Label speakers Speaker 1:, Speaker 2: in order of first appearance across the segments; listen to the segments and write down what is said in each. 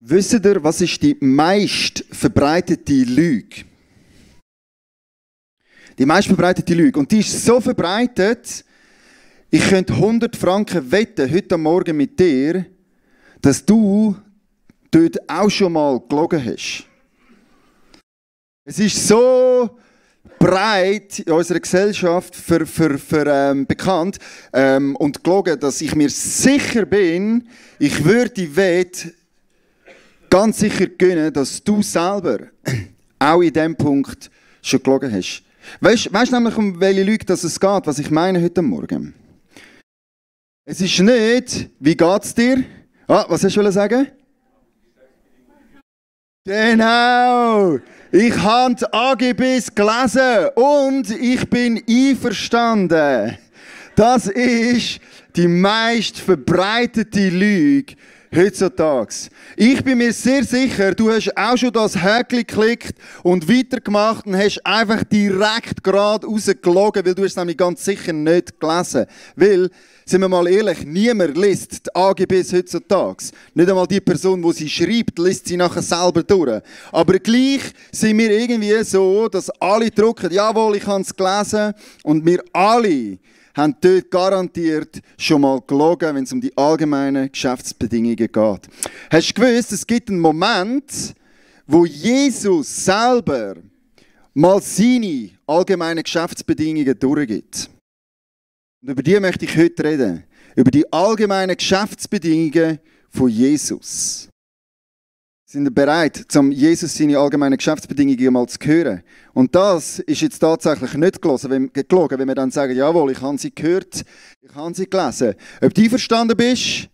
Speaker 1: Wisst ihr, was ist die meist verbreitete Lüge? Die meist verbreitete Lüge. Und die ist so verbreitet, ich könnte 100 Franken wetten, heute Morgen mit dir, dass du dort auch schon mal gelogen hast. Es ist so breit in unserer Gesellschaft bekannt und gelogen, dass ich mir sicher bin, ich würde die Wette ganz sicher gönnen, dass du selber auch in diesem Punkt schon gelogen hast. Weißt du nämlich, um welche Lüge es geht, was ich meine heute Morgen? Es ist nicht, wie geht es dir? Was hast du sagen? Genau! Ich habe die AGBs gelesen und ich bin einverstanden. Das ist die meist verbreitete Lüge heutzutage. Ich bin mir sehr sicher, du hast auch schon das Häkchen geklickt und weitergemacht und hast einfach direkt gerade rausgelogen, weil du es nämlich ganz sicher nicht gelesen. Weil, sind wir mal ehrlich, niemand liest die AGBs heutzutage. Nicht einmal die Person, die sie schreibt, liest sie nachher selber durch. Aber gleich sind wir irgendwie so, dass alle drucken, jawohl, ich habe es gelesen und wir alle haben dort garantiert schon mal gelogen, wenn es um die allgemeinen Geschäftsbedingungen geht. Hast du gewusst, es gibt einen Moment, wo Jesus selber mal seine allgemeinen Geschäftsbedingungen durchgibt. Und über die möchte ich heute reden. Über die allgemeinen Geschäftsbedingungen von Jesus. Sind ihr bereit, um Jesus seine allgemeinen Geschäftsbedingungen mal zu hören? Und das ist jetzt tatsächlich nicht gelogen, wenn wir dann sagen, jawohl, ich habe sie gehört, ich habe sie gelesen. Ob du einverstanden bist,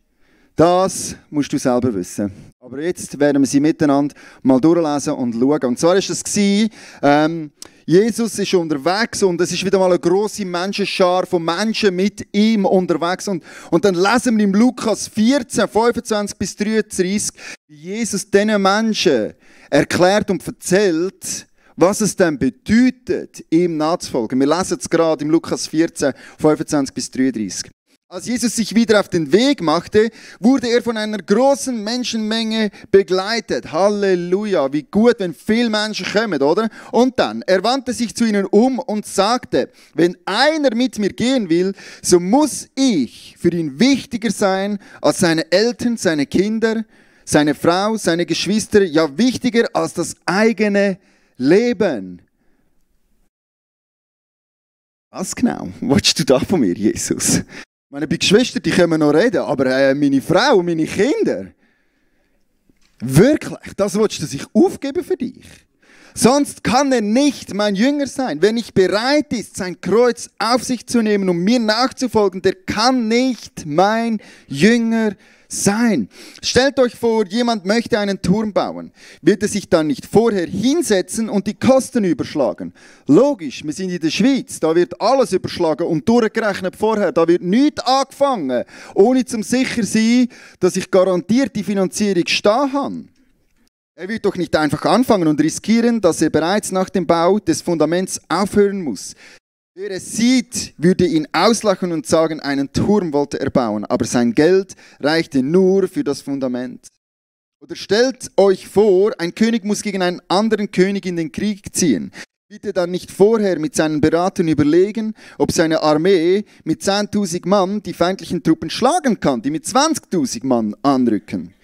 Speaker 1: das musst du selber wissen. Aber jetzt werden wir sie miteinander mal durchlesen und schauen. Und zwar war es, Jesus ist unterwegs und es ist wieder mal eine grosse Menschenschar von Menschen mit ihm unterwegs. Und dann lesen wir im Lukas 14, 25 bis 33, wie Jesus diesen Menschen erklärt und erzählt, was es denn bedeutet, ihm nachzufolgen. Wir lesen es gerade im Lukas 14, 25 bis 33. Als Jesus sich wieder auf den Weg machte, wurde er von einer großen Menschenmenge begleitet. Halleluja, wie gut, wenn viele Menschen kommen, oder? Und dann, er wandte sich zu ihnen um und sagte, wenn einer mit mir gehen will, so muss ich für ihn wichtiger sein als seine Eltern, seine Kinder, seine Frau, seine Geschwister, ja wichtiger als das eigene Leben. Was genau willst du da von mir, Jesus? Meine Geschwister, die können noch reden, aber meine Frau und meine Kinder, wirklich, das willst du sich aufgeben für dich? Sonst kann er nicht mein Jünger sein. Wer nicht bereit ist, sein Kreuz auf sich zu nehmen, um mir nachzufolgen, der kann nicht mein Jünger sein. Stellt euch vor, jemand möchte einen Turm bauen. Wird er sich dann nicht vorher hinsetzen und die Kosten überschlagen? Logisch, wir sind in der Schweiz, da wird alles überschlagen und durchgerechnet vorher. Da wird nichts angefangen, ohne zum sicher sein, dass ich garantiert die Finanzierung stehen habe. Er wird doch nicht einfach anfangen und riskieren, dass er bereits nach dem Bau des Fundaments aufhören muss. Wer es sieht, würde ihn auslachen und sagen, einen Turm wollte er bauen, aber sein Geld reichte nur für das Fundament. Oder stellt euch vor, ein König muss gegen einen anderen König in den Krieg ziehen. Wird er dann nicht vorher mit seinen Beratern überlegen, ob seine Armee mit 10.000 Mann die feindlichen Truppen schlagen kann, die mit 20.000 Mann anrücken?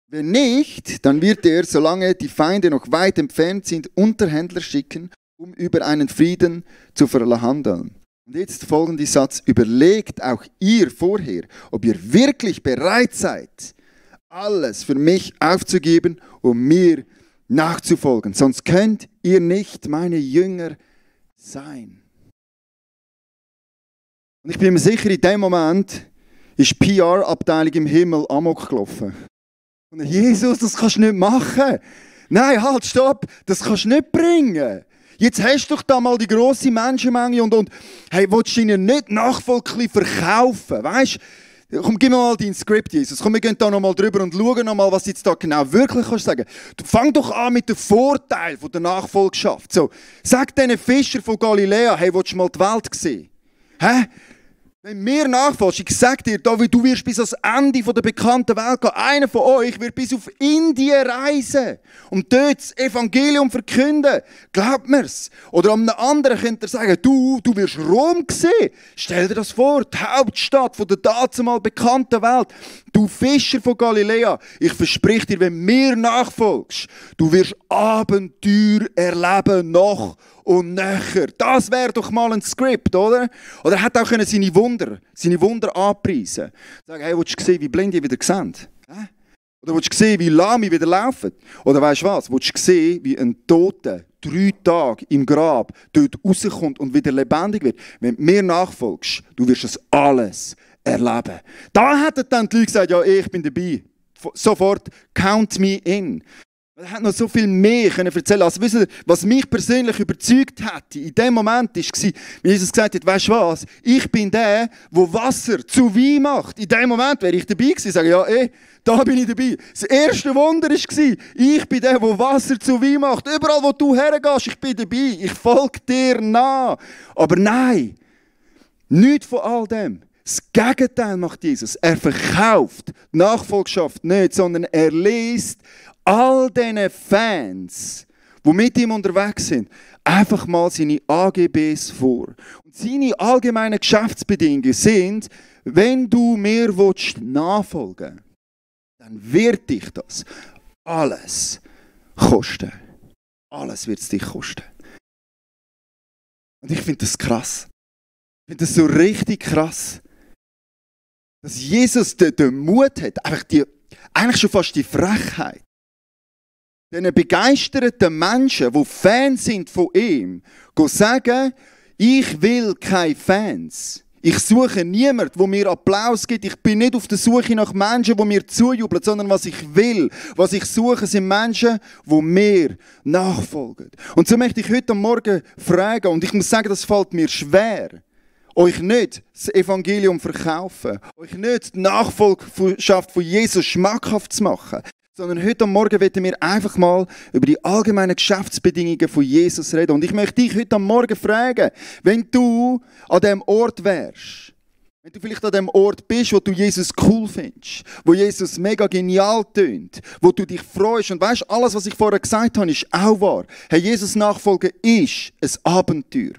Speaker 1: Wenn nicht, dann wird er, solange die Feinde noch weit entfernt sind, Unterhändler schicken, um über einen Frieden zu verhandeln. Und jetzt folgender Satz. Überlegt auch ihr vorher, ob ihr wirklich bereit seid, alles für mich aufzugeben, um mir nachzufolgen. Sonst könnt ihr nicht meine Jünger sein. Und ich bin mir sicher, in dem Moment ist die PR-Abteilung im Himmel amok gelaufen. Und Jesus, das kannst du nicht machen. Nein, halt, stopp, das kannst du nicht bringen. Jetzt hast du doch da mal die grosse Menschenmenge und hey, willst du ihnen nicht Nachfolge verkaufen? Weißt du? Komm, gib mir mal dein Skript, Jesus. Komm, wir gehen da nochmal drüber und schauen nochmal, was du jetzt da genau wirklich kannst sagen. Fang doch an mit dem Vorteil der Nachfolgschaft. So, sag diesen Fischer von Galiläa, hey, willst du mal die Welt sehen? Hä? Wenn mir nachfolgst, ich sage dir, David, du wirst bis ans Ende der bekannten Welt gehen. Einer von euch wird bis auf Indien reisen und dort das Evangelium verkünden. Glaubt mir's? Oder an einem anderen könnt ihr sagen, du wirst Rom sehen. Stell dir das vor, die Hauptstadt der dazumal bekannten Welt. Du Fischer von Galiläa, ich verspreche dir, wenn mir nachfolgst, du wirst Abenteuer erleben noch und näher. Das wäre doch mal ein Skript, oder? Oder er hätte auch seine Wunder anpreisen. Sagen, hey, willst du sehen, wie blind ihr wieder sehen? Oder willst du sehen, wie lahm wieder laufen? Oder weißt du was? Willst du sehen, wie ein Toter 3 Tage im Grab dort rauskommt und wieder lebendig wird? Wenn du mir nachfolgst, du wirst das alles erleben. Da hätten dann die Leute gesagt, ja, ich bin dabei. Sofort, count me in. Er hat noch so viel mehr erzählen können. Also, wisst ihr, was mich persönlich überzeugt hat in dem Moment war, wie Jesus gesagt hat, weißt du was, ich bin der Wasser zu Wein macht. In dem Moment wäre ich dabei gewesen. Ich sage, ja, da bin ich dabei. Das erste Wunder war, ich bin der Wasser zu Wein macht. Überall, wo du hergehst, ich bin dabei. Ich folge dir nach. Aber nein, nichts von all dem. Das Gegenteil macht Jesus. Er verkauft die Nachfolgschaft nicht, sondern er liest all diesen Fans, die mit ihm unterwegs sind, einfach mal seine AGBs vor. Und seine allgemeinen Geschäftsbedingungen sind, wenn du mir nachfolgen willst, dann wird dich das alles kosten. Alles wird es dich kosten. Und ich finde das krass. Ich finde das so richtig krass, dass Jesus den Mut hat, eigentlich schon fast die Frechheit, den begeisterten Menschen, die Fans sind von ihm, sagen, ich will keine Fans. Ich suche niemanden, der mir Applaus gibt. Ich bin nicht auf der Suche nach Menschen, die mir zujubeln, sondern was ich will, was ich suche, sind Menschen, die mir nachfolgen. Und so möchte ich heute Morgen fragen, und ich muss sagen, das fällt mir schwer, euch nicht das Evangelium verkaufen, euch nicht die Nachfolgschaft von Jesus schmackhaft zu machen, sondern heute Morgen werden wir einfach mal über die allgemeinen Geschäftsbedingungen von Jesus reden. Und ich möchte dich heute Morgen fragen, wenn du an dem Ort wärst, wenn du vielleicht an dem Ort bist, wo du Jesus cool findest, wo Jesus mega genial tönt, wo du dich freust und weißt, alles, was ich vorher gesagt habe, ist auch wahr. Hey, Jesus Nachfolgen ist ein Abenteuer.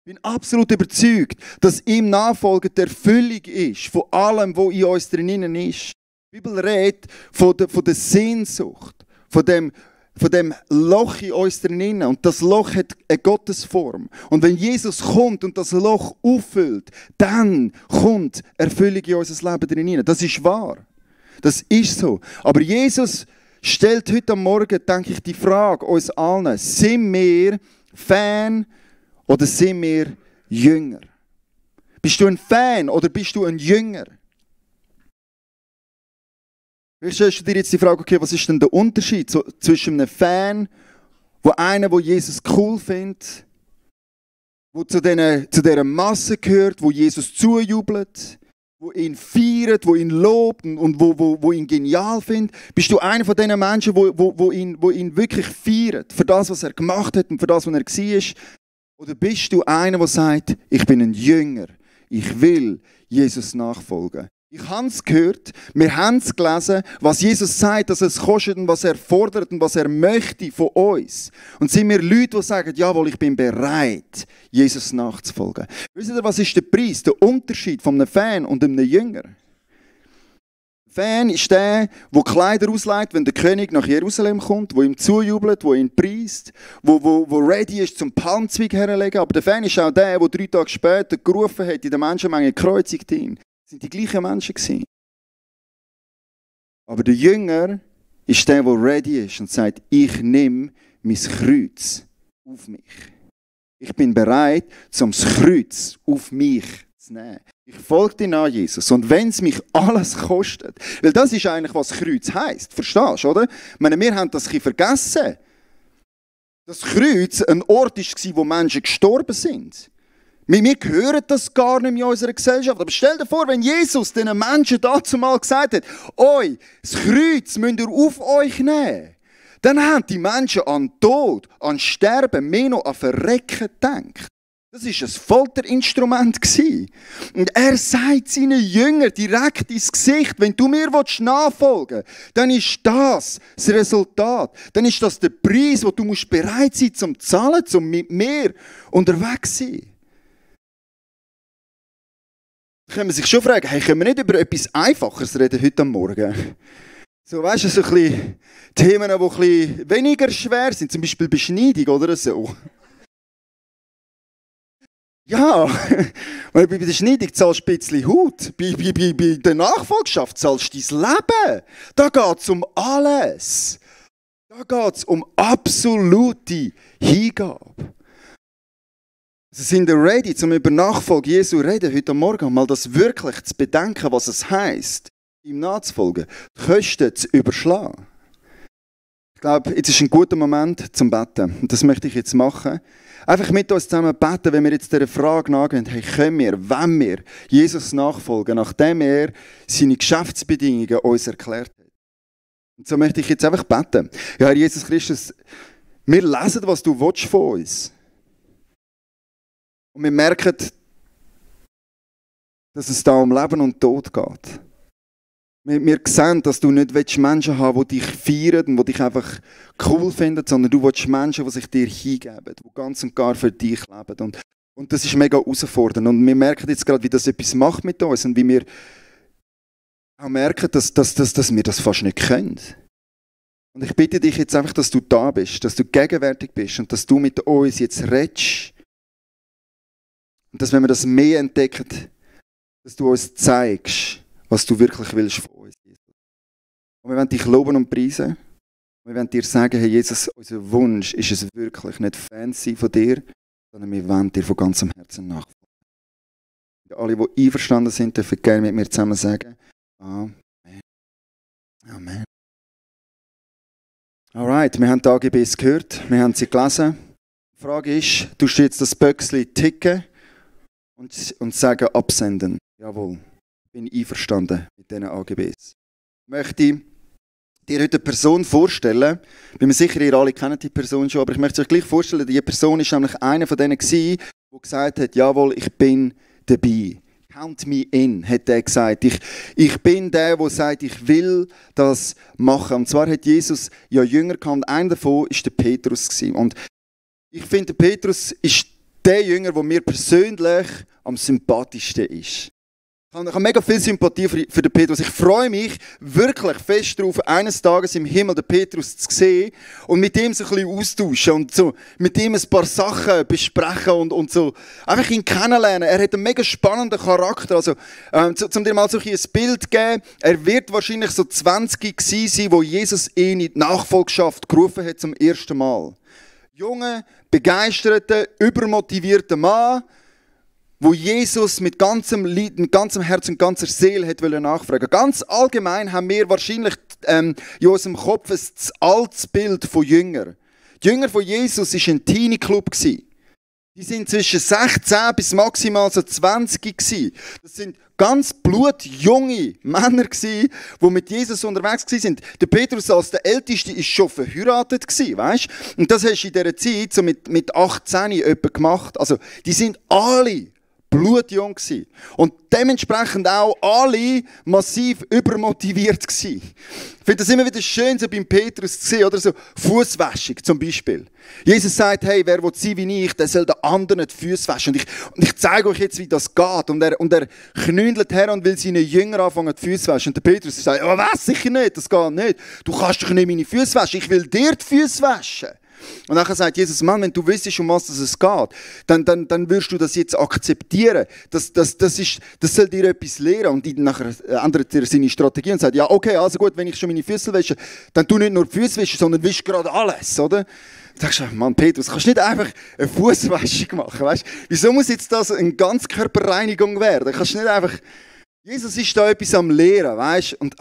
Speaker 1: Ich bin absolut überzeugt, dass ihm Nachfolgen die Erfüllung ist von allem, was in uns drinnen ist. Die Bibel redet von der Sehnsucht, von dem Loch in uns drinnen. Und das Loch hat eine Gottesform. Und wenn Jesus kommt und das Loch auffüllt, dann kommt Erfüllung in unser Leben drinnen. Das ist wahr. Das ist so. Aber Jesus stellt heute Morgen, denke ich, die Frage uns allen, sind wir Fan oder sind wir Jünger? Bist du ein Fan oder bist du ein Jünger? Vielleicht stellst du dir jetzt die Frage, okay, was ist denn der Unterschied zwischen einem Fan, der Jesus cool findet, der zu dieser Masse gehört, wo Jesus zujubelt, wo ihn feiert, wo ihn lobt und wo ihn genial findet? Bist du einer von diesen Menschen, wo ihn wirklich feiert, für das, was er gemacht hat und für das, was er war? Oder bist du einer, der sagt, ich bin ein Jünger, ich will Jesus nachfolgen? Ich habe es gehört, wir haben es gelesen, was Jesus sagt, dass es kostet und was er fordert und was er möchte von uns. Und sind wir Leute, die sagen, jawohl, ich bin bereit, Jesus nachzufolgen. Wisst ihr, was ist der Preis, der Unterschied von einem Fan und einem Jünger? Fan ist der Kleider ausleiht, wenn der König nach Jerusalem kommt, wo ihm zujubelt, wo ihn preist, wo ready ist zum Palmzweig herlegen. Aber der Fan ist auch der 3 Tage später gerufen hat, in der Menschenmenge kreuzigt ihn. Das sind die gleichen Menschen gewesen. Aber der Jünger ist der ready ist und sagt, ich nehme mein Kreuz auf mich. Ich bin bereit, das Kreuz auf mich zu nehmen. Ich folge dir nach, Jesus. Und wenn es mich alles kostet, weil das ist eigentlich, was Kreuz heisst. Verstehst du, oder? Ich meine, wir haben das ein bisschen vergessen. Das Kreuz ein Ort war, wo Menschen gestorben sind. Wir hören das gar nicht mehr in unserer Gesellschaft. Aber stell dir vor, wenn Jesus diesen Menschen dazu mal gesagt hat, das Kreuz müsst ihr auf euch nehmen. Dann haben die Menschen an Tod, an Sterben, mehr noch an Verrecken gedacht. Das war ein Folterinstrument. Und er sagt seinen Jüngern direkt ins Gesicht, wenn du mir nachfolgen willst, dann ist das Resultat. Dann ist das der Preis, den du bereit sein musst, zum zu zahlen, um mit mir unterwegs zu sein. Da kann man sich schon fragen, hey, können wir nicht über etwas Einfacheres reden heute Morgen? So, weißt du, so ein bisschen Themen, die ein bisschen weniger schwer sind, zum Beispiel Beschneidung oder so. Ja, weil bei der Schneidung zahlst du ein bisschen Haut. Bei der Nachfolgschaft zahlst du dein Leben. Da geht es um alles. Da geht es um absolute Hingabe. Also sind wir ready, um über Nachfolge Jesu zu reden, heute Morgen, mal das wirklich zu bedenken, was es heisst, ihm nachzufolgen, die Kosten zu überschlagen. Ich glaube, jetzt ist ein guter Moment zum Beten. Und das möchte ich jetzt machen. Einfach mit uns zusammen beten, wenn wir jetzt dieser Frage nachgehen, hey, können wir, wenn wir Jesus nachfolgen, nachdem er seine Geschäftsbedingungen uns erklärt hat. Und so möchte ich jetzt einfach beten. Ja, Herr Jesus Christus, wir lesen, was du willst von uns. Und wir merken, dass es da um Leben und Tod geht. Wir sehen, dass du nicht Menschen haben willst, die dich feiern und die dich einfach cool finden, sondern du willst Menschen, die sich dir hingeben, die ganz und gar für dich leben. Und das ist mega herausfordernd. Und wir merken jetzt gerade, wie das etwas macht mit uns und wie wir auch merken, dass wir das fast nicht können. Und ich bitte dich jetzt einfach, dass du da bist, dass du gegenwärtig bist und dass du mit uns jetzt redest. Und dass, wenn wir das mehr entdecken, dass du uns zeigst, was du wirklich willst von uns, Jesus. Und wir wollen dich loben und preisen. Wir wollen dir sagen, hey Jesus, unser Wunsch ist es wirklich nicht fancy von dir, sondern wir wollen dir von ganzem Herzen nachfolgen. Und alle, die einverstanden sind, dürfen gerne mit mir zusammen sagen, Amen. Amen. Alright, wir haben die AGBs gehört, wir haben sie gelesen. Die Frage ist, tust du jetzt das Böckchen ticken und sagen, absenden? Jawohl. Ich bin einverstanden mit diesen AGBs. Ich möchte dir heute eine Person vorstellen. Ich bin mir sicher, ihr alle kennt die Person schon, aber ich möchte euch gleich vorstellen, diese Person war nämlich einer von denen, der gesagt hat, jawohl, ich bin dabei. Count me in, hat er gesagt. Ich bin der sagt, ich will das machen. Und zwar hat Jesus ja Jünger gehabt, und einer davon war der Petrus gewesen. Und ich finde, der Petrus ist der Jünger, der mir persönlich am sympathischsten ist. Ich habe mega viel Sympathie für den Petrus. Ich freue mich wirklich fest darauf, eines Tages im Himmel den Petrus zu sehen und mit ihm so ein bisschen austauschen und so mit ihm ein paar Sachen besprechen und so einfach ihn kennenlernen. Er hat einen mega spannenden Charakter. Also, um dir mal so ein Bild zu geben, er wird wahrscheinlich so 20 gewesen sein, wo Jesus ihn in die Nachfolgschaft gerufen hat zum ersten Mal. Junge, begeisterter, übermotivierter Mann, wo Jesus mit ganzem Lied, mit ganzem Herz und ganzer Seele hat nachfragen. Ganz allgemein haben wir wahrscheinlich in unserem Kopf ein altes Bild von Jüngern. Die Jünger von Jesus war ein Teenie-Club. Die sind zwischen 16 bis maximal so 20 gewesen. Das sind ganz blutjunge Männer gewesen, die mit Jesus unterwegs waren. Der Petrus als der Älteste ist schon verheiratet gewesen, weißt? Und das hast du in dieser Zeit so mit 18 etwa gemacht. Also, die sind alle blutjung gewesen. Und dementsprechend auch alle massiv übermotiviert gewesen. Ich finde das immer wieder schön, so beim Petrus zu sehen, oder so Fußwäschung zum Beispiel. Jesus sagt, hey, wer will sein wie ich, der soll den anderen die Füße waschen. Und ich zeige euch jetzt, wie das geht. Und er knündelt her und will seinen Jüngern anfangen, die Füße waschen. Und der Petrus sagt, oh, was, sicher nicht, das geht nicht. Du kannst doch nicht meine Füße waschen, ich will dir die Füße waschen. Und dann sagt Jesus, Mann, wenn du wüsstest, um was es geht, dann wirst du das jetzt akzeptieren. Das soll dir etwas lehren. Und nachher ändert er seine Strategie und sagt, ja, okay, also gut, wenn ich schon meine Füße wasche, dann tu nicht nur die Füße waschen, sondern wisch gerade alles, oder? Da sagst du, Mann, Petrus, kannst du nicht einfach eine Fußwaschung machen, weißt? Wieso muss jetzt das eine Ganzkörperreinigung werden? Kannst du nicht einfach... Jesus ist da etwas am Lehren, weißt? Und...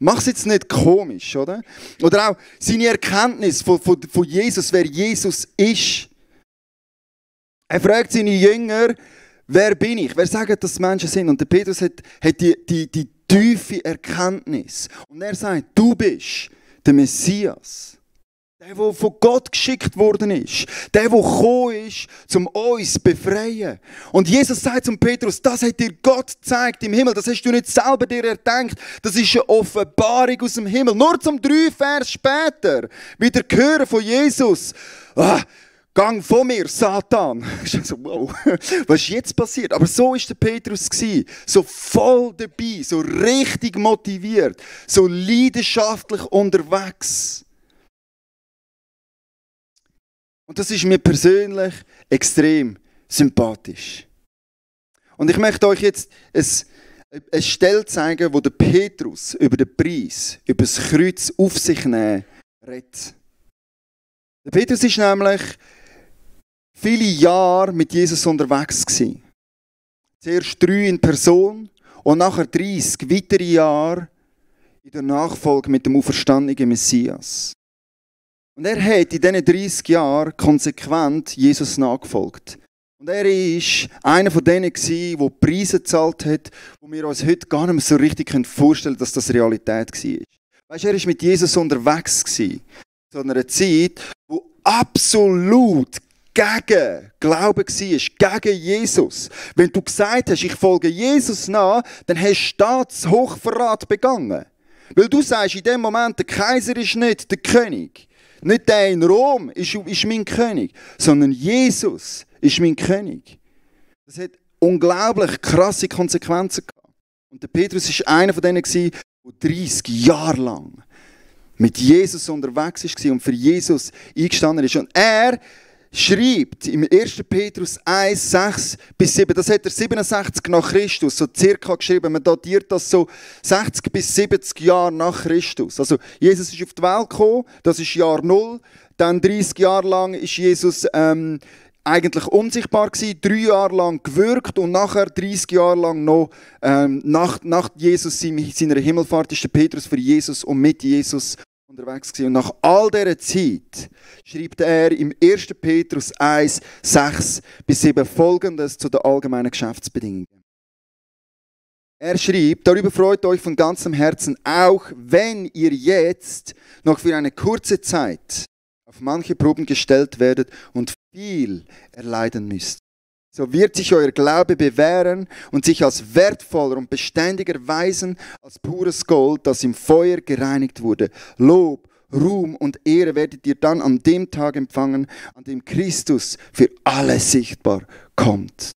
Speaker 1: mach es jetzt nicht komisch, oder? Oder auch seine Erkenntnis von Jesus, wer Jesus ist. Er fragt seine Jünger, wer bin ich? Wer sagt, dass Menschen sind? Und der Petrus hat die tiefe Erkenntnis. Und er sagt, du bist der Messias. Der von Gott geschickt worden ist. Der gekommen ist, um uns zu befreien. Und Jesus sagt zum Petrus, das hat dir Gott gezeigt im Himmel. Das hast du nicht selber dir erdenkt. Das ist eine Offenbarung aus dem Himmel. Nur zum 3 Vers später wieder hören von Jesus. Gang von mir, Satan. Ich so, wow, was ist jetzt passiert? Aber so war der Petrus. So voll dabei, so richtig motiviert, so leidenschaftlich unterwegs. Und das ist mir persönlich extrem sympathisch. Und ich möchte euch jetzt eine Stelle zeigen, wo der Petrus über den Preis, über das Kreuz auf sich nehmen, redet. Der Petrus war nämlich viele Jahre mit Jesus unterwegs gewesen. Zuerst 3 in Person und nachher 30 weitere Jahre in der Nachfolge mit dem auferstandenen Messias. Und er hat in diesen 30 Jahren konsequent Jesus nachgefolgt. Und er war einer von denen, der Preise gezahlt hat, wo wir uns heute gar nicht mehr so richtig vorstellen können, dass das Realität war. Weißt du, er war mit Jesus unterwegs gewesen, zu einer Zeit, wo absolut gegen Glauben war, gegen Jesus. Wenn du gesagt hast, ich folge Jesus nach, dann hast du Staatshochverrat begangen. Weil du sagst in dem Moment, der Kaiser ist nicht der König. Nicht der in Rom ist mein König, sondern Jesus ist mein König. Das hat unglaublich krasse Konsequenzen gehabt. Und der Petrus war einer von denen, der 30 Jahre lang mit Jesus unterwegs war und für Jesus eingestanden ist. Und er schreibt im 1. Petrus 1, 6 bis 7, das hat er 67 nach Christus, so circa geschrieben, man datiert das so 60 bis 70 Jahre nach Christus. Also Jesus ist auf die Welt gekommen, das ist Jahr 0, dann 30 Jahre lang ist Jesus eigentlich unsichtbar gewesen, 3 Jahre lang gewirkt und nachher 30 Jahre lang noch nach Jesus seiner Himmelfahrt ist der Petrus für Jesus und mit Jesus unterwegs gewesen. Und nach all dieser Zeit schreibt er im 1. Petrus 1, 6 bis 7 Folgendes zu den allgemeinen Geschäftsbedingungen. Er schreibt, darüber freut euch von ganzem Herzen, auch wenn ihr jetzt noch für eine kurze Zeit auf manche Proben gestellt werdet und viel erleiden müsst. So wird sich euer Glaube bewähren und sich als wertvoller und beständiger erweisen als pures Gold, das im Feuer gereinigt wurde. Lob, Ruhm und Ehre werdet ihr dann an dem Tag empfangen, an dem Christus für alle sichtbar kommt.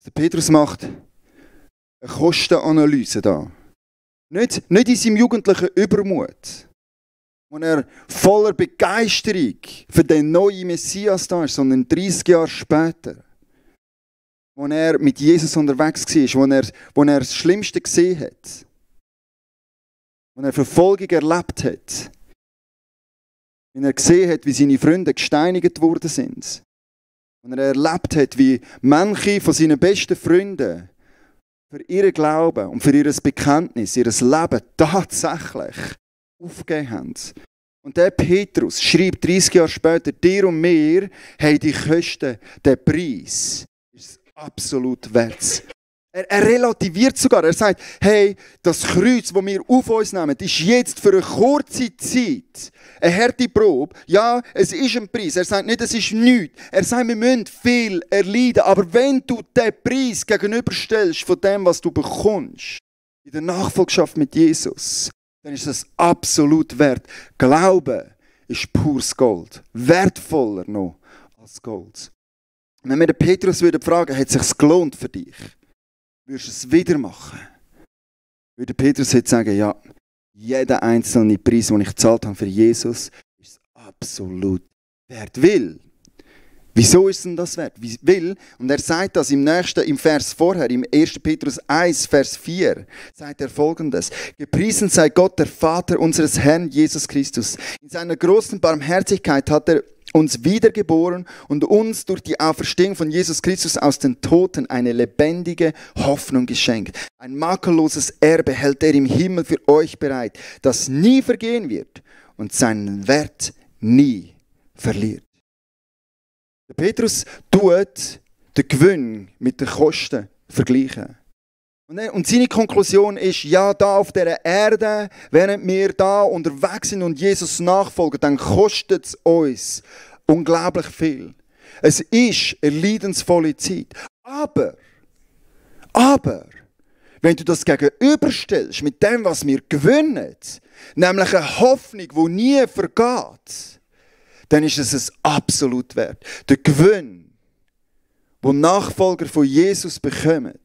Speaker 1: Der Petrus macht eine Kostenanalyse da. Nicht in seinem jugendlichen Übermut, wo er voller Begeisterung für den neuen Messias da ist, sondern 30 Jahre später, wo er mit Jesus unterwegs war, wo er das Schlimmste gesehen hat, wo er Verfolgung erlebt hat, wenn er gesehen hat, wie seine Freunde gesteinigt worden sind, wo er erlebt hat, wie manche von seinen besten Freunden für ihren Glauben und für ihr Bekenntnis, ihr Leben tatsächlich aufgegeben haben. Und der Petrus schreibt 30 Jahre später, dir und mir haben die Kosten, den Preis, ist absolut wert. Er relativiert sogar, er sagt, hey, das Kreuz, das wir auf uns nehmen, ist jetzt für eine kurze Zeit eine harte Probe. Ja, es ist ein Preis. Er sagt nicht, es ist nichts. Er sagt, wir müssen viel erleiden. Aber wenn du den Preis gegenüberstellst von dem, was du bekommst, in der Nachfolgschaft mit Jesus, dann ist das absolut wert. Glaube ist pures Gold. Wertvoller noch als Gold. Wenn wir den Petrus fragen würde, hat es sich gelohnt für dich? Würdest du es wieder machen? Würde Petrus jetzt sagen, ja, jeder einzelne Preis, den ich gezahlt habe für Jesus, ist absolut wert. Wieso ist denn das wert? Und er sagt das im Vers vorher, im 1. Petrus 1, Vers 4, sagt er Folgendes. Gepriesen sei Gott, der Vater unseres Herrn Jesus Christus. In seiner großen Barmherzigkeit hat er uns wiedergeboren und uns durch die Auferstehung von Jesus Christus aus den Toten eine lebendige Hoffnung geschenkt. Ein makelloses Erbe hält er im Himmel für euch bereit, das nie vergehen wird und seinen Wert nie verliert. Der Petrus tut den Gewinn mit den Kosten vergleichen. Und seine Konklusion ist, ja, da auf dieser Erde, während wir da unterwegs sind und Jesus nachfolgen, dann kostet es uns unglaublich viel. Es ist eine leidensvolle Zeit. Aber, wenn du das gegenüberstellst mit dem, was wir gewinnen, nämlich eine Hoffnung, die nie vergeht, dann ist es es absolut wert. Der Gewinn, den Nachfolger von Jesus bekommen,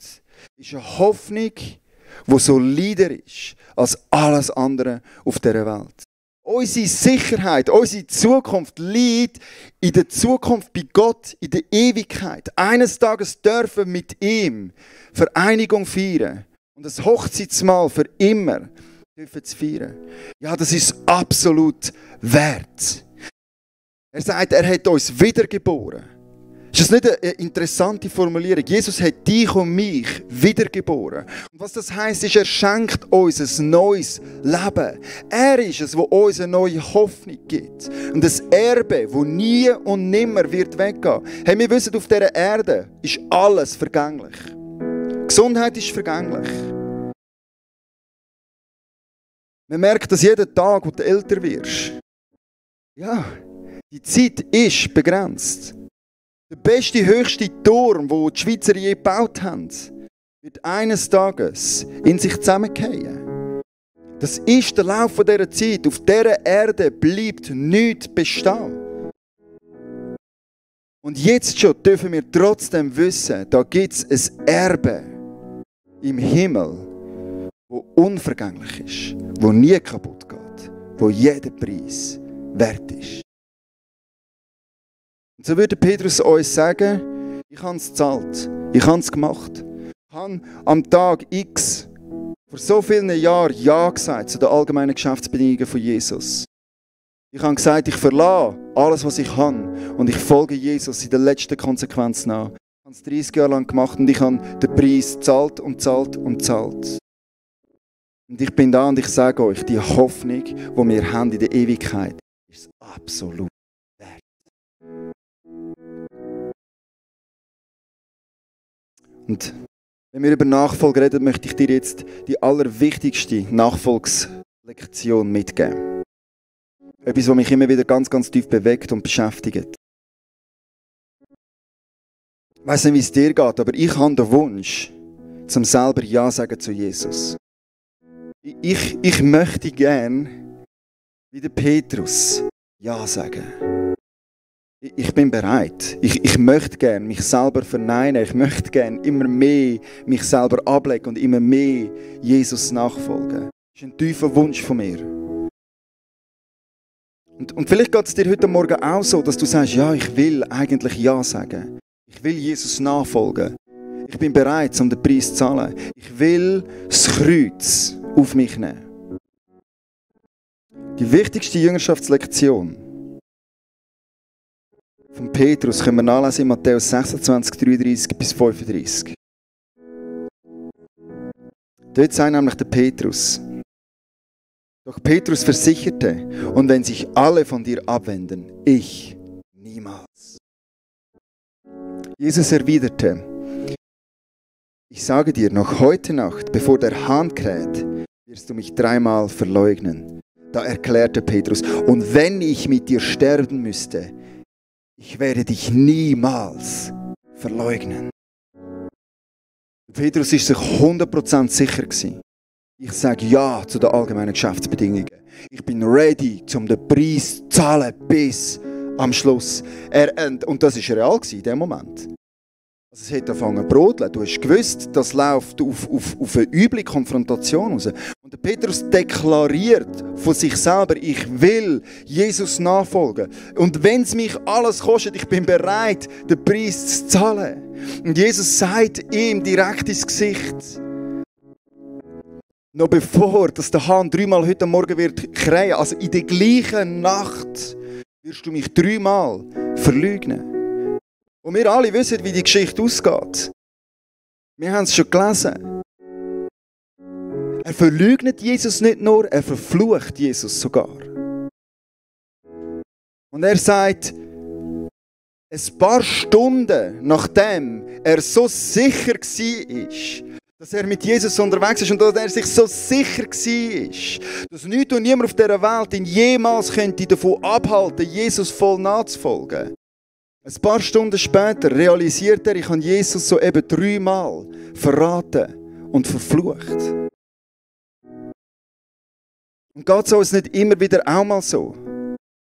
Speaker 1: ist eine Hoffnung, die solider ist als alles andere auf dieser Welt. Unsere Sicherheit, unsere Zukunft liegt in der Zukunft bei Gott, in der Ewigkeit. Eines Tages dürfen wir mit ihm Vereinigung feiern und das Hochzeitsmahl für immer dürfen zu feiern. Ja, das ist absolut wert. Er sagt, er hat uns wiedergeboren. Ist das nicht eine interessante Formulierung? Jesus hat dich und mich wiedergeboren. Und was das heisst, ist, er schenkt uns ein neues Leben. Er ist es, der uns eine neue Hoffnung gibt. Und ein Erbe, das nie und nimmer wird weggehen. Hey, wir wissen, auf dieser Erde ist alles vergänglich. Gesundheit ist vergänglich. Man merkt das jeden Tag, wo du älter wirst. Ja, die Zeit ist begrenzt. Der beste, höchste Turm, den die Schweizer je gebaut haben, wird eines Tages in sich zusammenfallen. Das ist der Lauf dieser Zeit. Auf dieser Erde bleibt nichts bestehen. Und jetzt schon dürfen wir trotzdem wissen, da gibt es ein Erbe im Himmel, das unvergänglich ist, das nie kaputt geht, das jeden Preis wert ist. Und so würde Petrus uns sagen, ich habe es gezahlt, ich habe es gemacht. Ich habe am Tag X vor so vielen Jahren Ja gesagt zu den allgemeinen Geschäftsbedingungen von Jesus. Ich habe gesagt, ich verlasse alles, was ich habe und ich folge Jesus in der letzten Konsequenz nach. Ich habe es 30 Jahre lang gemacht und ich habe den Preis gezahlt und gezahlt und gezahlt. Und ich bin da und ich sage euch, die Hoffnung, die wir haben in der Ewigkeit, ist absolut wert. Und wenn wir über Nachfolge reden, möchte ich dir jetzt die allerwichtigste Nachfolgslektion mitgeben. Etwas, was mich immer wieder ganz, ganz tief bewegt und beschäftigt. Ich weiss nicht, wie es dir geht, aber ich habe den Wunsch, zum selber Ja sagen zu Jesus. Ich möchte gern, wie der Petrus, Ja sagen. Ich bin bereit. Ich möchte gerne mich selber verneinen. Ich möchte gerne immer mehr mich selber ablegen und immer mehr Jesus nachfolgen. Das ist ein tiefer Wunsch von mir. Und vielleicht geht es dir heute Morgen auch so, dass du sagst, ja, ich will eigentlich Ja sagen. Ich will Jesus nachfolgen. Ich bin bereit, um den Preis zu zahlen. Ich will das Kreuz auf mich nehmen. Die wichtigste Jüngerschaftslektion von Petrus können wir nachlesen in Matthäus 26, 33 bis 35. Dort sagt nämlich der Petrus: Doch Petrus versicherte, und wenn sich alle von dir abwenden, ich niemals. Jesus erwiderte: Ich sage dir, noch heute Nacht, bevor der Hahn kräht, wirst du mich 3-mal verleugnen. Da erklärte Petrus: Und wenn ich mit dir sterben müsste, ich werde dich niemals verleugnen. Petrus war sich 100% sicher gewesen. Ich sage Ja zu den allgemeinen Geschäftsbedingungen. Ich bin ready, um den Preis zu zahlen bis am Schluss. Und das war real in dem Moment. Also es hat angefangen zu brodeln. Du hast gewusst, das läuft auf eine üble Konfrontation raus. Und der Petrus deklariert von sich selber, ich will Jesus nachfolgen. Und wenn es mich alles kostet, ich bin bereit, den Preis zu zahlen. Und Jesus sagt ihm direkt ins Gesicht, noch bevor dass der Hahn 3-mal heute Morgen wird krähen, also in der gleichen Nacht, wirst du mich 3-mal verleugnen. Und wir alle wissen, wie die Geschichte ausgeht. Wir haben es schon gelesen. Er verleugnet Jesus nicht nur, er verflucht Jesus sogar. Und er sagt, ein paar Stunden nachdem er so sicher war, Dass er mit Jesus unterwegs ist und dass er sich so sicher war, dass nichts und niemand auf dieser Welt ihn jemals könnte davon abhalten, Jesus voll nachzufolgen. Ein paar Stunden später realisiert er, ich habe Jesus so eben 3-mal verraten und verflucht. Und geht es uns nicht immer wieder auch mal so,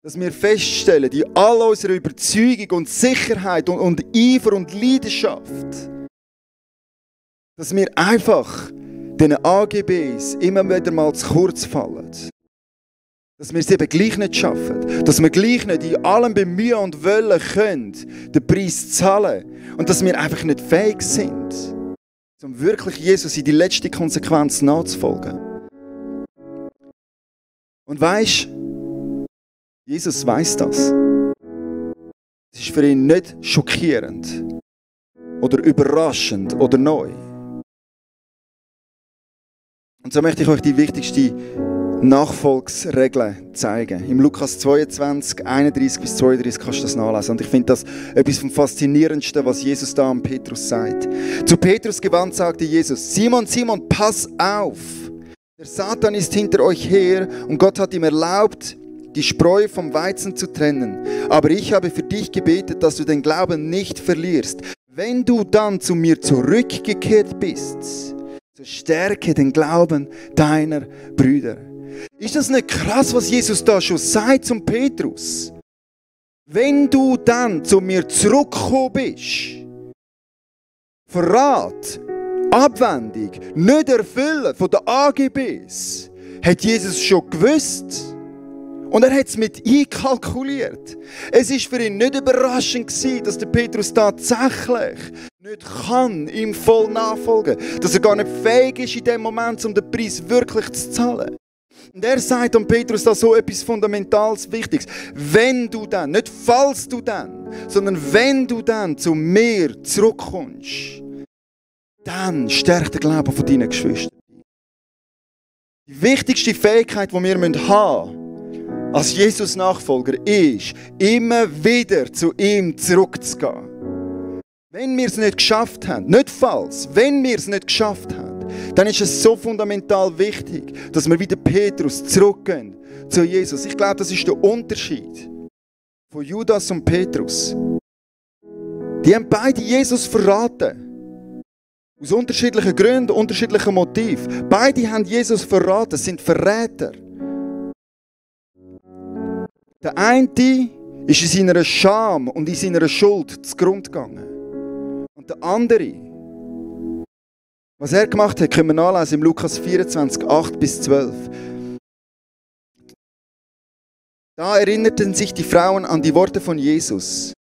Speaker 1: dass wir feststellen, in all unserer Überzeugung und Sicherheit und Eifer und Leidenschaft, dass wir einfach diesen AGBs immer wieder mal zu kurz fallen. Dass wir es eben gleich nicht schaffen. Dass wir gleich nicht in allem bemühen und wollen können, den Preis zahlen. Und dass wir einfach nicht fähig sind, um wirklich Jesus in die letzte Konsequenz nachzufolgen. Und weisst, Jesus weiss das. Es ist für ihn nicht schockierend oder überraschend oder neu. Und so möchte ich euch die wichtigste Nachfolgsregeln zeigen. Im Lukas 22, 31 bis 32 kannst du das nachlesen. Und ich finde das etwas vom Faszinierendsten, was Jesus da an Petrus sagt. Zu Petrus gewandt sagte Jesus: Simon, Simon, pass auf! Der Satan ist hinter euch her und Gott hat ihm erlaubt, die Spreu vom Weizen zu trennen. Aber ich habe für dich gebetet, dass du den Glauben nicht verlierst. Wenn du dann zu mir zurückgekehrt bist, so stärke den Glauben deiner Brüder. Ist das nicht krass, was Jesus da schon sagt zum Petrus? Wenn du dann zu mir zurückgekommen bist, Verrat, Abwendung, nicht erfüllen von den AGBs, hat Jesus schon gewusst. Und er hat es mit einkalkuliert. Es war für ihn nicht überraschend gewesen, dass der Petrus tatsächlich nicht kann, ihm voll nachfolgen. Dass er gar nicht fähig ist in dem Moment, um den Preis wirklich zu zahlen. Und er sagt an Petrus da so etwas Fundamentales Wichtiges. Wenn du dann, nicht falls du dann, sondern wenn du dann zu mir zurückkommst, dann stärkt der Glaube von deinen Geschwistern. Die wichtigste Fähigkeit, die wir haben müssen, als Jesus-Nachfolger ist, immer wieder zu ihm zurückzugehen. Wenn wir es nicht geschafft haben, nicht falls, wenn wir es nicht geschafft haben, dann ist es so fundamental wichtig, dass wir wieder Petrus zurückgehen zu Jesus. Ich glaube, das ist der Unterschied von Judas und Petrus. Die haben beide Jesus verraten. Aus unterschiedlichen Gründen, unterschiedlichen Motiven. Beide haben Jesus verraten, sind Verräter. Der eine ist in seiner Scham und in seiner Schuld zugrunde gegangen. Und der andere, was er gemacht hat, können wir nachlesen im Lukas 24, 8 bis 12. Da erinnerten sich die Frauen an die Worte von Jesus.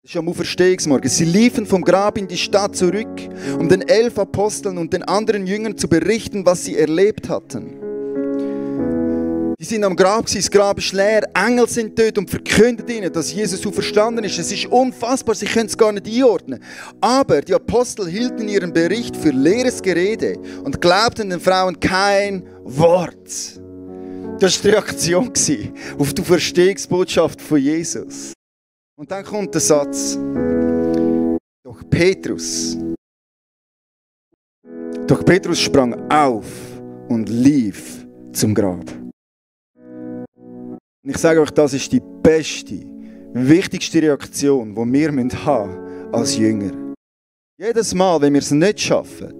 Speaker 1: Das ist am Auferstehungsmorgen. Sie liefen vom Grab in die Stadt zurück, um den 11 Aposteln und den anderen Jüngern zu berichten, was sie erlebt hatten. Die sind am Grab, das Grab ist leer, Engel sind dort und verkünden ihnen, dass Jesus auferstanden ist. Es ist unfassbar, sie können es gar nicht einordnen. Aber die Apostel hielten ihren Bericht für leeres Gerede und glaubten den Frauen kein Wort. Das war die Reaktion auf die Auferstehungsbotschaft von Jesus. Und dann kommt der Satz: Doch Petrus sprang auf und lief zum Grab. Und ich sage euch, das ist die beste, wichtigste Reaktion, die wir haben als Jünger. Jedes Mal, wenn wir es nicht schaffen,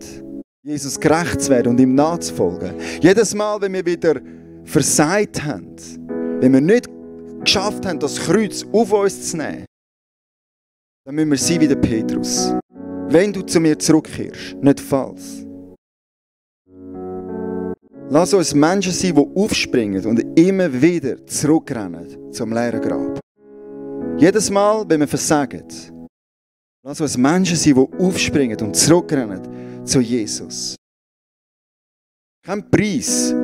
Speaker 1: Jesus gerecht zu werden und ihm nachzufolgen, jedes Mal, wenn wir wieder versagt haben, wenn wir nicht geschafft haben, das Kreuz auf uns zu nehmen, dann müssen wir sein wie der Petrus. Wenn du zu mir zurückkehrst, nicht falls. Lass uns Menschen sein, die aufspringen und immer wieder zurückrennen zum leeren Grab. Jedes Mal, wenn wir versagen, lass uns Menschen sein, die aufspringen und zurückrennen zu Jesus. Kein Preis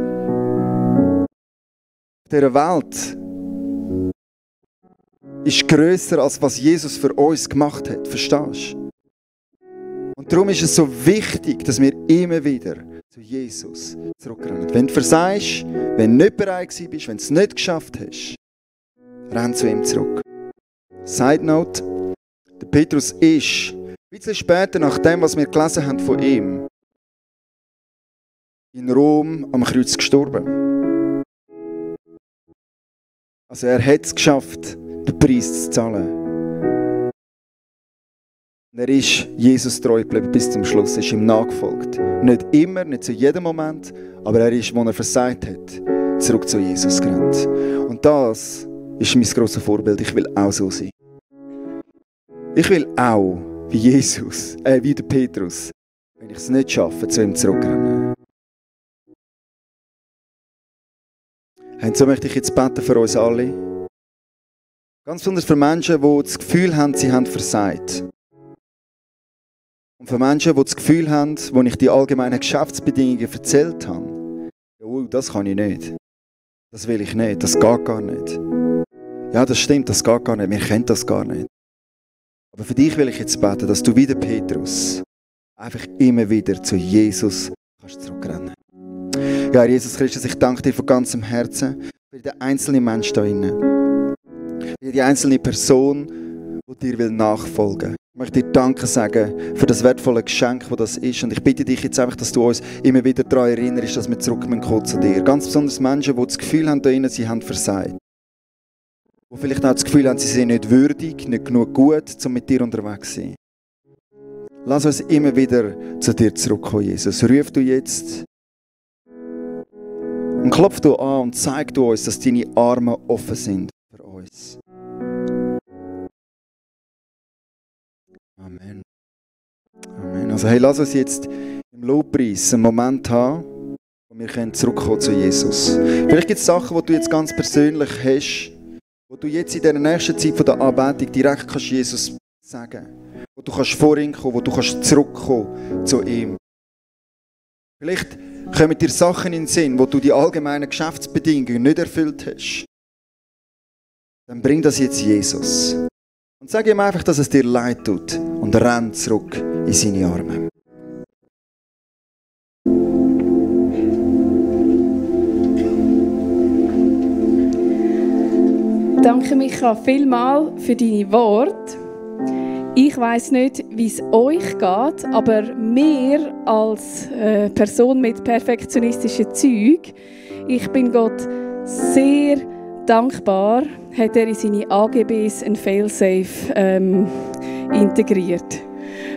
Speaker 1: dieser Welt ist grösser, als was Jesus für uns gemacht hat. Verstehst du? Und darum ist es so wichtig, dass wir immer wieder zu Jesus zurückrennen. Wenn du versagst, wenn du nicht bereit bist, wenn du es nicht geschafft hast, renn zu ihm zurück. Side Note: Der Petrus ist, ein bisschen später, nach dem, was wir gelesen haben von ihm, in Rom am Kreuz gestorben. Also er hat es geschafft, den Preis zu zahlen. Und er ist Jesus treu geblieben bis zum Schluss, ist ihm nachgefolgt. Nicht immer, nicht zu jedem Moment, aber er ist, als er versagt hat, zurück zu Jesus gerannt. Und das ist mein grosses Vorbild. Ich will auch so sein. Ich will auch, wie Jesus, wie der Petrus, wenn ich es nicht schaffe, zu ihm zurückrennen. Und so möchte ich jetzt beten für uns alle. Ganz besonders für Menschen, die das Gefühl haben, sie haben versagt. Und für Menschen, die das Gefühl haben, wo ich die allgemeinen Geschäftsbedingungen erzählt habe, das kann ich nicht. Das will ich nicht, das geht gar nicht. Ja, das stimmt, das geht gar nicht, wir kennen das gar nicht. Aber für dich will ich jetzt beten, dass du wie der Petrus einfach immer wieder zu Jesus kannst zurückrennen. Ja, Herr Jesus Christus, ich danke dir von ganzem Herzen für den einzelnen Menschen da drinnen. Für die einzelne Person, die dir nachfolgen will. Ich möchte dir Danke sagen für das wertvolle Geschenk, das das ist. Und ich bitte dich jetzt einfach, dass du uns immer wieder daran erinnerst, dass wir zurückkommen zu dir. Ganz besonders Menschen, die das Gefühl haben, da drinnen, sie haben versagt. Die vielleicht auch das Gefühl haben, sie sind nicht würdig, nicht genug gut, um mit dir unterwegs zu sein. Lass uns immer wieder zu dir zurückkommen, Jesus. Ruf du jetzt und klopf du an und zeig du uns, dass deine Arme offen sind für uns. Amen. Amen. Also hey, lass uns jetzt im Lobpreis einen Moment haben, wo wir zurückkommen zu Jesus. Vielleicht gibt es Sachen, die du jetzt ganz persönlich hast, wo du jetzt in der nächsten Zeit von der Anbetung direkt kannst Jesus sagen, wo du kannst vor ihn kommen, wo du kannst zurückkommen zu ihm. Vielleicht kommen dir Sachen in den Sinn, wo du die allgemeinen Geschäftsbedingungen nicht erfüllt hast. Dann bring das jetzt Jesus. Und sag ihm einfach, dass es dir leid tut und renn zurück in seine Arme.
Speaker 2: Danke, Micha, vielmals für deine Worte. Ich weiss nicht, wie es euch geht, aber mir als Person mit perfektionistischen Zeug, ich bin Gott sehr dankbar, hat er in seine AGBs ein Failsafe integriert.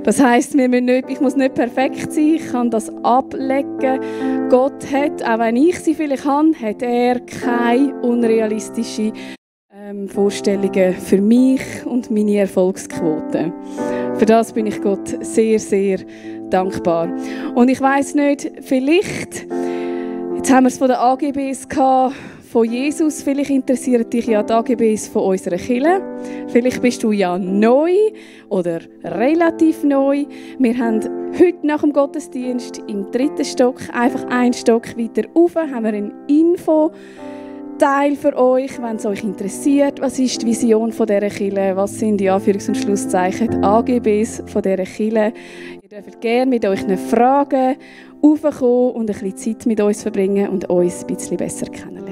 Speaker 2: Das heisst, ich muss nicht perfekt sein, ich kann das ablegen. Gott hat, auch wenn ich sie vielleicht habe, hat er keine unrealistischen Vorstellungen für mich und meine Erfolgsquote. Für das bin ich Gott sehr, sehr dankbar. Und ich weiss nicht, vielleicht, jetzt haben wir es von den AGBs gehabt, von Jesus, vielleicht interessieren dich ja die AGBs von unserer Kirche. Vielleicht bist du ja neu oder relativ neu. Wir haben heute nach dem Gottesdienst im 3. Stock, einfach einen Stock weiter rauf, haben wir einen Info-Teil für euch, wenn es euch interessiert. Was ist die Vision von dieser Kirche? Was sind die Anführungs- und Schlusszeichen, die AGBs von dieser Kirche? Ihr dürft gerne mit euch Fragen raufkommen und ein bisschen Zeit mit uns verbringen und uns ein bisschen besser kennenlernen.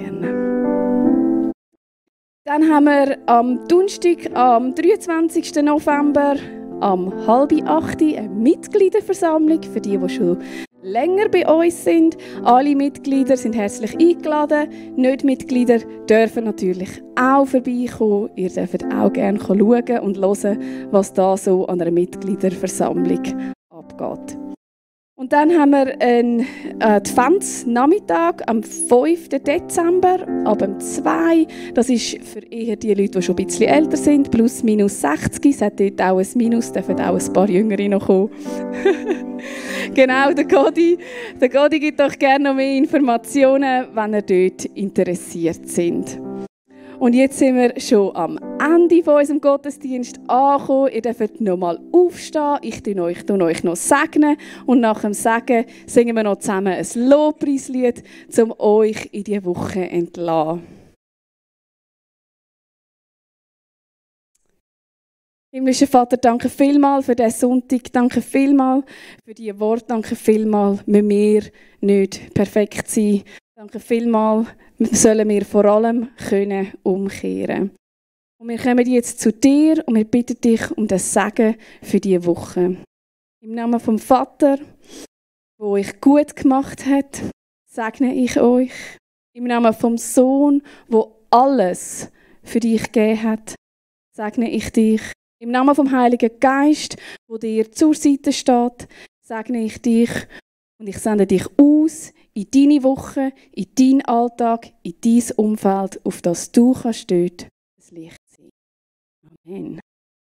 Speaker 2: Dann haben wir am Donnerstag, am 23. November, am 7:30 eine Mitgliederversammlung für die schon länger bei uns sind. Alle Mitglieder sind herzlich eingeladen. Nicht-Mitglieder dürfen natürlich auch vorbeikommen. Ihr dürft auch gerne schauen und hören, was da so an einer Mitgliederversammlung abgeht. Und dann haben wir einen Adventsnachmittag am 5. Dezember ab 2. Das ist für eher die Leute, die schon ein bisschen älter sind, plus minus 60. Es hat dort auch ein Minus, dürfen auch ein paar Jüngere noch kommen. Genau, der Godi gibt euch gerne noch mehr Informationen, wenn ihr dort interessiert sind. Und jetzt sind wir schon am Ende von unserem Gottesdienst angekommen. Ihr dürft noch mal aufstehen. Ich tue euch noch segnen. Und nach dem Segen singen wir noch zusammen ein Lobpreislied, um euch in diese Woche zu entlassen. Himmlischer Vater, danke vielmals für diesen Sonntag. Danke vielmals für diese Worte. Danke vielmals, müssen wir nicht perfekt sein. Danke vielmals, sollen wir vor allem können umkehren. Und wir kommen jetzt zu dir und wir bitten dich um das Segen für diese Woche. Im Namen vom Vater, der euch gut gemacht hat, segne ich euch. Im Namen vom Sohn, der alles für dich gegeben hat, segne ich dich. Im Namen vom Heiligen Geist, der dir zur Seite steht, segne ich dich. Und ich sende dich aus in deine Woche, in deinen Alltag, in dein Umfeld, auf das du dort das Licht sein. Amen.